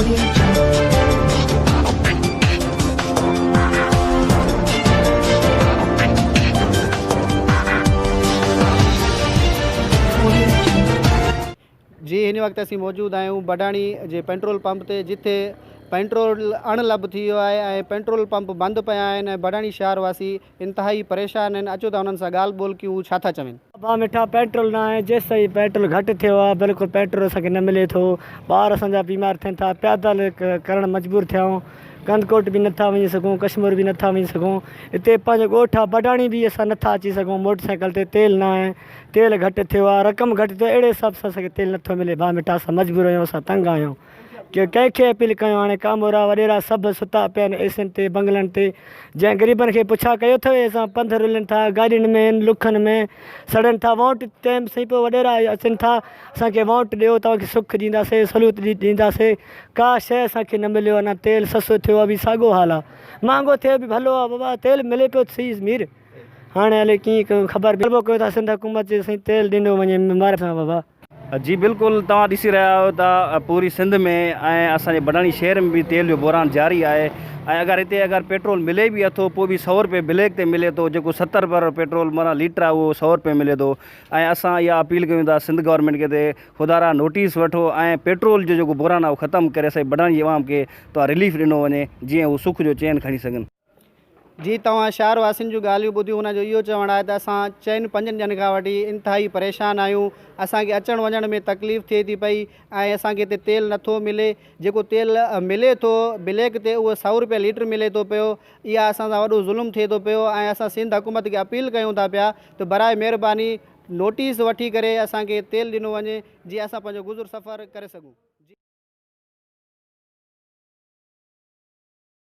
Audio Jungle. Audio Jungle. جي هن وقت اسين موجود آهيون بڊاڻي جي پيٽرول پمپ تي جتي پيٽرول اڻ لڀ ٿي ويو آهي ۽ پيٽرول پمپ بند پيا آهن ۽ بڊاڻي شهر واسي انتهائي پريشان آهن اچو ته انهن سان ڳالهه ٻولهه ڪيون هو ڇا ٿا چون. ابا مٺا پيٽرول نه آهي جيستائين پيٽرول گهٽ ٿيو آهي بلڪل پيٽرول اسان کي نه ملي ٿو ٻار اسان جا بيمار ٿين ٿا پيادل ڪرڻ مجبور ٿيا آهيون ڪنڌڪوٽ به نٿا وڃي سگهون ڪشمور به نٿا وڃي سگهون هتي پنهنجو ڳوٺ آهي بڊاڻي به اسان نٿا اچي سگهون موٽر سائيڪل تي تيل نه آهي تيل گهٽ ٿيو آهي رقم گهٽ ٿيو آهي اهڙي حساب سان اسان کي تيل نٿو ملي ڀا مٺا اسان مجبور آهيون اسان تنگ آهيون ڪنهن کي اپيل ڪيون هاڻي ڪامورا وڏيرا سڀ ستا پيا آهن ايسين تي بنگلن تي جنهن غريبن کي پڇا ڪيو اٿو اسان پنڌ رلن ٿا گاڏين ۾ لکن ۾ سڙن ٿا ووٽ ٽيم سائين پوء وڏيرا اچن ٿا اسان کي ووٽ ڏيو توهان کي سک ڏينداسي سھولت ڏينداسي ڪا شيء اسان کي نه مليو اڃا تيل سستو ٿيو آهي به ساڳو حال آهي مھانگو ٿيو به ڀلو آهي بابا تيل ملي پيو ته سھي مير هاڻي الائي ڪيئن ڪيون خبر به ڪيو ٿا سنڌ حڪومت جي سائين تيل ڏنو وڃي مھرباني سان بابا. جي بلڪل توهان ڏسي رهيا آهيو ته پوري سنڌ ۾ ۽ اسان جي بڊاڻي شهر ۾ به تيل جو بحران جاري آهي ۽ اگر هتي اگر پيٽرول ملي به اٿو پوء به سئو روپيه بليڪ تي ملي ٿو جيڪو 70 روپيه پيٽرول معنيٰ ليٽر آهي اهو سئو روپيه ملي ٿو ۽ اسان اها اپيل ڪيون ٿا سنڌ گورنمينٽ کي ته خدا را نوٽيس وٺو ۽ پيٽرول جو جيڪو بحران آهي اهو ختم ڪري اسان جي بڊاڻي جي عوام کي توهان رليف ڏنو وڃي جيئن هو سک جو چين کڻي سگهن. جي توهان شهر واسين جون ڳالهيون ٻڌيون انهن جو اهو چوڻ آهي ته اسان چئن پنجن ڏينهن کان وٺي انتهائي پريشان آهيون اسان کي اچڻ وڃڻ ۾ تڪليف ٿئي ٿي پئي ۽ اسان کي هتي تيل نٿو ملي جيڪو تيل ملي ٿو بليڪ تي اهو سئو روپيا ليٽر ملي ٿو پيو اها اسان سان وڏو ظلم ٿئي ٿو پيو ۽ اسان سنڌ حڪومت کي اپيل ڪيون ٿا پيا ته براء مهرباني نوٽيس وٺي ڪري اسان کي تيل ڏنو وڃي جيئن اسان پنهنجو گذر سفر ڪري سگهون.